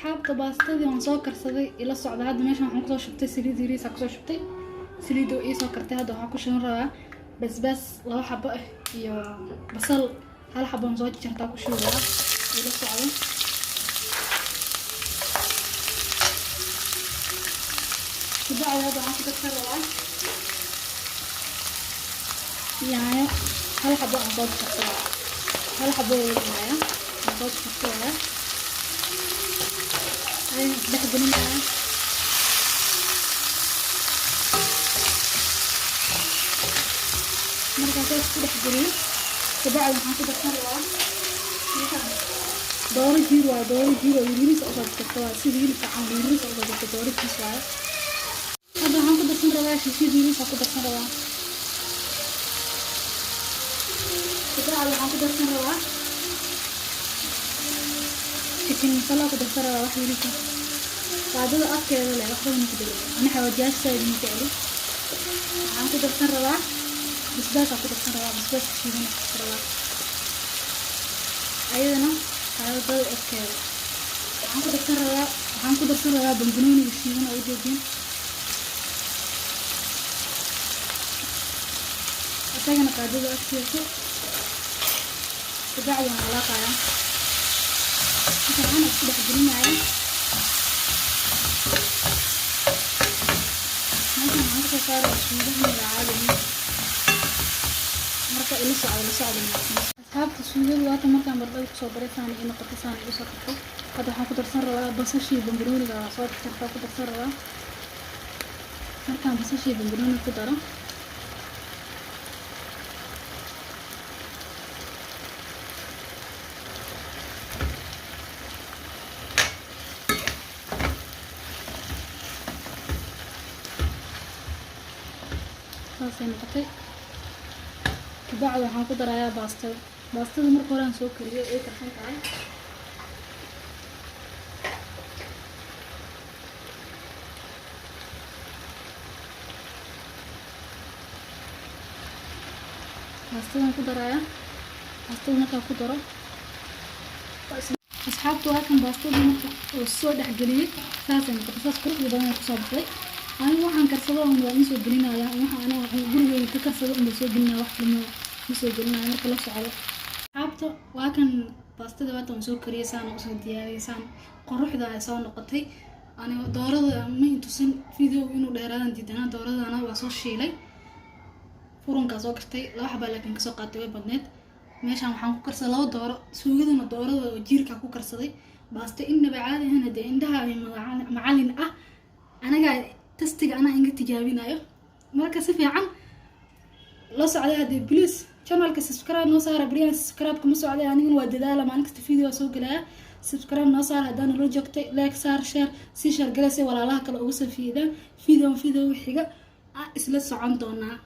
Asxaabta, baastadii waan soo karsaday, ila socda. Hadda meeshan waxaan kusoo shubtay saliid yariis kusoo shubtay. Saliidda ii soo kartay. Hadda waxaan ku shuban rabaa basbaas laba xabo ah iyo basal hal xabo aan soo jartaa ku shubaya. Ila socda. Kabacdi hadda waxaan ku darsan rabaa yaanyo hal xabo aan soo jartay, hal xabo oo yaanyo aan soo jartay ayaan isdhex gelinaya. Markaan saas isku dhex geliyo, kabacdi waxaan ku darsan rabaa meeshaan dooro jiir waaye, dooro jiir oo yariis usoo jarta waaye, sida hilibka camal yariis usoo jarta, dooro jiis waaye. Hadda waxaan ku darsan rabaa shishiid yariis ku darsan rabaa. Kabacdi waxaan ku darsan rabaa chicken masala ku darsan rabaa, wax yariis ah, qaadada afkeeda leh, waxba ma ku daro. Ani xawaajiyaasha saaid ma jecli. Waxaan ku darsan rabaa basbaas aan ku darsan rabaa, basbaaska shiidan ku darsan rabaa, ayadana qaadada afkeeda. Waxaan ku darsan rabaa bambanooniga shiidan oo ujeedin, isagana qaadada afkeeda. Kabacdi waan walaaqayaa, si fiican isku dhex gelinaya. Meeshan waxaan kasoo saaraya suugo inaba caadi. Marka ila socda, la socda wanaagsan. Asxaabta, suugadu waata. Markaan baradhada kusoo daray, saan ii noqotay, saan igu soo kartay. Hadda waxaan ku darsan rabaa basashii bambanooniga waa soo jartaa ku darsan rabaa. Markaan basashii bambanooniga ku daro, saasay noqotay. Kabacdi waxaan ku darayaa baastada. Baastada marka hore aan soo kariyay ay karsan tahay. Baastadaan ku darayaa. Baastada markaan ku daro, asxaabta, waa kan baastada. Marka oo soo dhexgeliyey, saasay noqotay, saas quruxda badan ay kusoo baxday. Anigu waxaan karsado un waa in soo gelinaya. Waxa aniga gurigeyga ka karsado un baa soo gelinaya, wax kalma ma soo gelinayo. Marka la socdo, asxaabta. Waa kan baastada, waata waan soo kariyay, saan usoo diyaariyay, saan quruxda ay soo noqotay. Aniga doorada ma intusin, video inuu dheeraadan diidanaa. Dooradana waa soo shiilay, furunkaa soo gartay, laba xabaa laakiin kasoo qaatay, way badneed. Meeshaan waxaan ku karsaday laba dooro, suugadana doorada oo jiirkaa ku karsaday. Baasto innaba caadi ahaan dee, indhaha macalin ah. Anagaa taste-iga anaa inga tijaabinayo. Marka si fiican la socday. Haddii please channelka subscribe noo saara. Baryahan subscribe kuma socday, aniguna waa dadaala, maalin kasta video soo gelaya. Subscribe noo saara haddaana loo joogtay, like saar, share sii, share galaysa walaalaha kale uga soo fiidaan. Video xiga isla socon doonaa.